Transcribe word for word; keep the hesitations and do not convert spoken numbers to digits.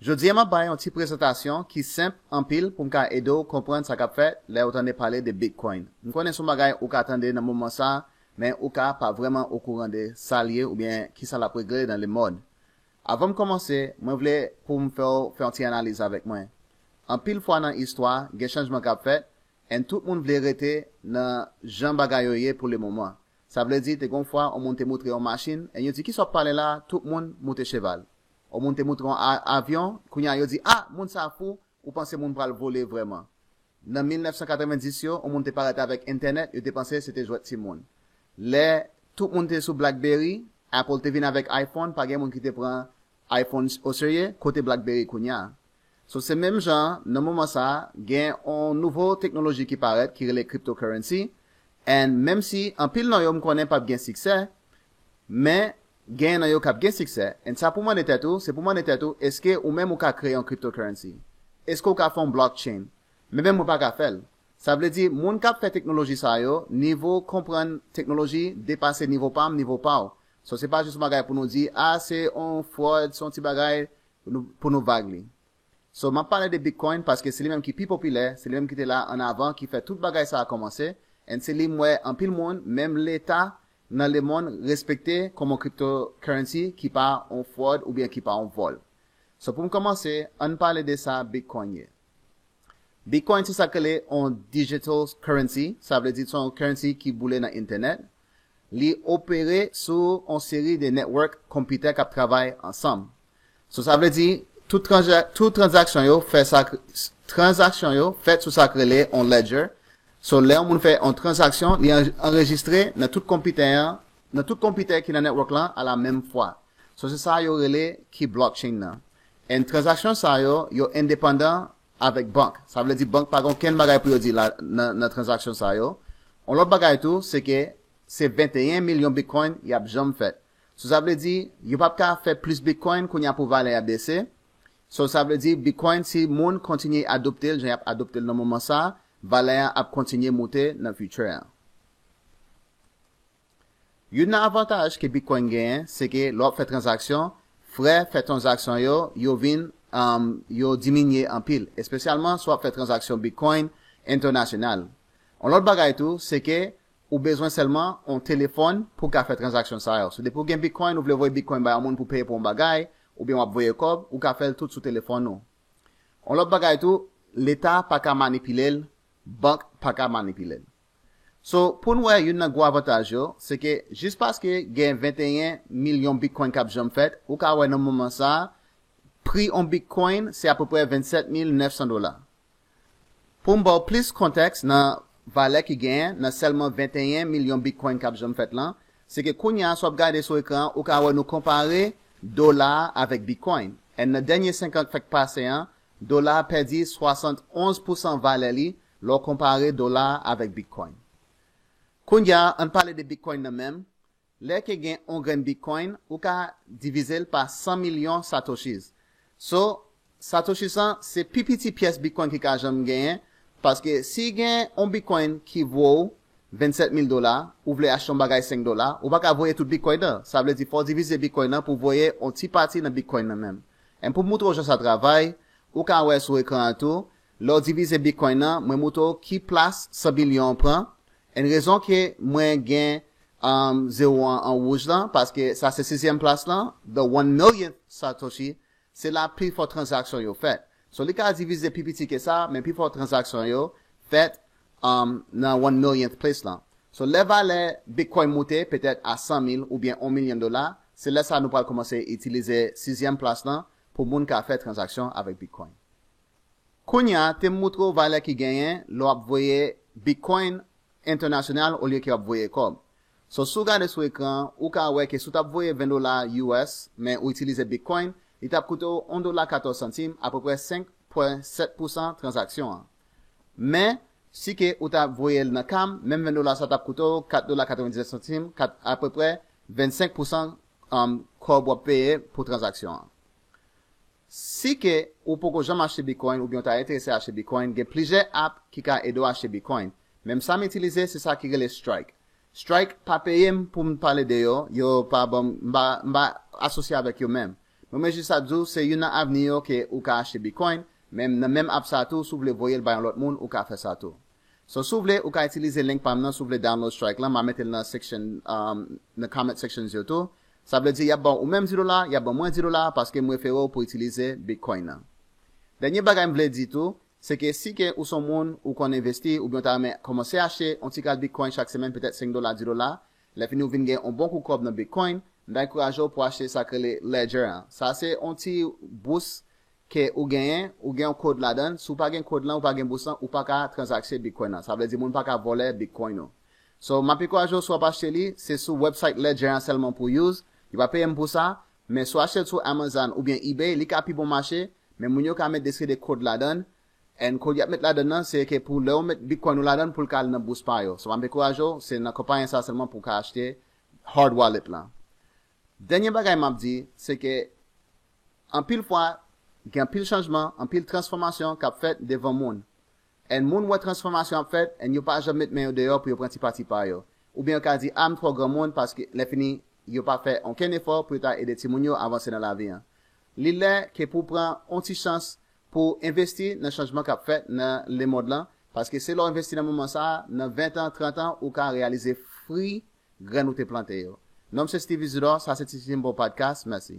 Jodi a m ap bay yon ti prezantasyon ki senp anpil pou m ka ede w konprann sa k ap fèt lè w tande pale de Bitcoin. M konnen se yon bagay ou ka tande nan moman sa, men ou ka pa vrèman okouran de sa l ye oubyen kisa l ap regle nan lemond. Avan m kòmanse, mwen vle pou m fè w fè yon ti analiz avèk mwen. Anpil fwa nan istwa, gen chanjman k ap fèt, and tout moun vle rete nan jan bagay yo ye pou lemoman. Sa vle di, te gen yon fwa, yon moun te moutre yon machin, and yo di, "Kisa w ap pale la?" Tout moun moute cheval. Yon moun te moutre yon a- avyon, kounye a yo di, "Ah, moun sa fou," ou panse moun pral vole vrèman. Nan mil nèf san katrevenndis yo, yon moun te parèt avèk entènèt, yo te panse se te jwèt timoun. Lè tout moun te sou BlackBerry, Apple te vin avèk iPhone, pa gen moun ki te pran iPhone oserye, kote BlackBerry kounye a. So, se menm jan, nan moman sa, gen yon nouvo teknoloji ki parèt, ki rele cryptocurrency, and menm si anpil nan yo m konnen p ap gen siksè, men gen nan yo k ap gen siksè, and sa pou mande tèt ou, se pou mande tèt ou, èske ou menm ou ka kreye yon cryptocurrency? Èske ou ka fè yon blockchain? Men menm mwen pa ka fè l. Sa vle di, moun k ap fè teknoloji sa yo, nivo konprann teknoloji depase nivo pa m, nivo pa w. So, se pa jis yon bagay pou nou di, "Ah, se yon fraud, se yon ti bagay," pou nou, pou nou vag li. So, m ap pale de Bitcoin paske se li menm ki pi popilè, se li menm ki te la ann avan, ki fè tout bagay sa a kòmanse, and se li m wè anpil moun, menm leta nan lemonn, respekte kòm yon cryptocurrency ki pa yon fraud oubyen ki pa yon vòl. So, pou m kòmanse, ann pale de sa Bitcoin ye. Bitcoin se sa k rele yon digital currency, sa vle di se yon currency ki boule nan entènèt. Li opere sou yon seri de network konpitè k ap travay ansanm. So, sa vle di, tout, tranja, tout tranzaksyon yo fè sa, tranzaksyon yo fèt sou sa k rele yon ledger. So, lè yon moun fè yon tranzaksyon, li an- anrejistre nan tout konpitè an, nan tout konpitè ki nan network lan a la menm fwa. So, se sa yo rele ki blockchain nan. And tranzaksyon sa yo, yo endepandan avèk bank. Sa vle di bank pa gen okenn bagay pou yo di la nan, nan tranzaksyon sa yo. Yon lòt bagay tou, se ke se venteyen milyon Bitcoin y ap janm fèt. So, sa vle di, yo p ap ka fè plis Bitcoin kounye a pou valè a bese. So, sa vle di, Bitcoin, si moun kontinye adopte l, jan y ap adopte l nan moman sa, valè a ap kontinye moute nan future an. Youn nan avantaj ke Bitcoin genyen, se ke lè w ap fè tranzaksyon, frè fè tranzaksyon yo, yo vin, um, yo diminye anpil, espesyalman si w ap fè tranzaksyon Bitcoin entènasyonal. Yon lòt bagay tou, se ke ou bezwen sèlman yon telefòn pou w ka fè tranzaksyon sa yo. So, depi w gen Bitcoin, ou vle voye Bitcoin bay yon moun pou peye pou yon bagay, oubyen w ap voye kòb, ou ka fè l tout sou telefòn ou. Yon lòt bagay tou, leta pa ka manipile l, bank pa ka manipile l. So, pou n wè youn nan gwo avantaj yo, se ke jis paske gen venteyen milyon Bitcoin k ap janm fèt, ou ka wè nan moman sa a, pri yon Bitcoin se apeprè vennsèt mil nèf san dola. Pou m ba w plis kontèks nan valè ki genyen nan sèlman venteyen milyon Bitcoin k ap janm fèt lan, se ke kounye a, si w ap gade sou ekran an, ou ka wè nou konpare dola a avèk Bitcoin. And nan dènye senk an k fèk pase an, dola a pèdi swasannonz pousan valè li lè w konpare dola a avèk Bitcoin. Kounye a, ann pale de Bitcoin nan menm. Lè ke gen yon grenn Bitcoin, ou ka divize l pa san milyon Satoshis. So, Satoshis lan, se pi piti pyès Bitcoin ki ka janm genyen, paske si gen yon Bitcoin ki vo w vennsèt mil dola, ou vle achte yon bagay senk dola, ou pa ka voye tout Bitcoin nan. Sa vle di, fò w divize Bitcoin nan pou voye yon ti pati nan Bitcoin nan menm. And pou m moutre w jan sa travay, ou ka wè sou ekran an tou, lè w divize Bitcoin nan, mwen moutre w ki plas san milyon an pran. And rezon ke mwen gen, um, zewo an an wouj lan, paske sa se sizyèm plas lan, the one millionth Satoshi, se la pi fò tranzaksyon yo fèt. So, li ka divize pi piti ke sa, men pi fò tranzaksyon yo fèt, um, nan one millionth place lan. So, lè valè Bitcoin moute petèt a san mil oubyen yon milyon dola, se lè sa nou pral kòmanse itilize sizyèm plas lan pou moun ka fè tranzaksyon avèk Bitcoin. Kounye a, te m moutre w valè ki genyen lè w ap voye Bitcoin entènasyonal olye ke w ap voye kòb. So, si w gade sou ekran an, ou ka wè ke si w t ap voye ven dola U S, men ou itilize Bitcoin, li t ap koute w yon dola katòz santim, apeprè senk pwen sèt pousan tranzaksyon an. Men, si ke ou t ap voye l nan kam, menm ven dola sa t ap koute w kat dola katrevendiznèf santim, kat, apeprè vennsenk pousan, um, kòb w ap peye pou tranzaksyon an. Si ke ou poko janm achte Bitcoin oubyen w ta enterese achte Bitcoin, gen plizyè app ki ka ede w achte Bitcoin. Men sa m itilize, se sa ki rele Strike. Strike pa peye m pou m pale de yo, yo pa ban m, m pa, m pa asosye avèk yo menm. Mwen, mwen jis ap di w, se youn nan avni yo ke ou ka achte Bitcoin, men nan menm app sa tou, si w vle voye l bay yon lòt moun, ou ka fè sa tou. So, si w vle, ou ka itilize link pa m nan, si w vle download Strike lan, m a mete l nan section, um, nan comment sections yo tou. Sa vle di, y ap ban ou menm di dola, y ap ban mwen di dola, paske m refere w pou itilize Bitcoin nan. Dènye bagay m vle di tou, se ke si ke ou son moun, ou konn envesti, oubyen w ta renmen kòmanse achte yon ti kal Bitcoin chak semèn, petèt senk dola, di dola, lè fini ou vin gen yon bon kou kòb nan Bitcoin, m ta ankouraje w pou achte sa k rele Ledger an. Sa se yon ti bous ke ou genyen, ou gen yon kòd ladan l. Si w pa gen kòd lan, ou pa gen bous lan, ou pa ka tranzakte Bitcoin nan. Sa vle di moun pa ka vòlè Bitcoin ou. So, m ap ankouraje w, si w ap achte li, se sou website Ledger an sèlman pou use. Yo pa peye m pou sa, men si w achte l sou Amazon oubyen eBay, li ka pi bon mache, men moun yo ka met de seri de kòd ladan l. And kòd y ap met ladan nan, se ke pou lè w met Bitcoin ou ladan l, pou l ka al nan bous pa yo. So, m ap ankouraje w, se nan konpayi sa sèlman pou w ka achte hard wallet lan. Dènye bagay m ap di, se ke anpil fwa, gen anpil chanjman, anpil transfòmasyon k ap fèt devan moun. And moun wè transfòmasyon ap fèt, and yo pa janm met men yo deyò pou yo pran ti pati pa yo. Oubyen yo ka di, a, m twò granmoun, paske lè fini, yo pa fè okenn efò pou yo ta ede timoun yo avanse nan lavi an. Li lè ke pou w pran yon ti chans pou w envesti nan chanjman k ap fèt nan lemond lan, paske se lè w envesti nan moman sa a, nan ven tan, trant an, ou ka reyalize fri grenn ou te plante yo. Non m se Steve Isidore, sa se Ti Jimbo Podcast, mèsi.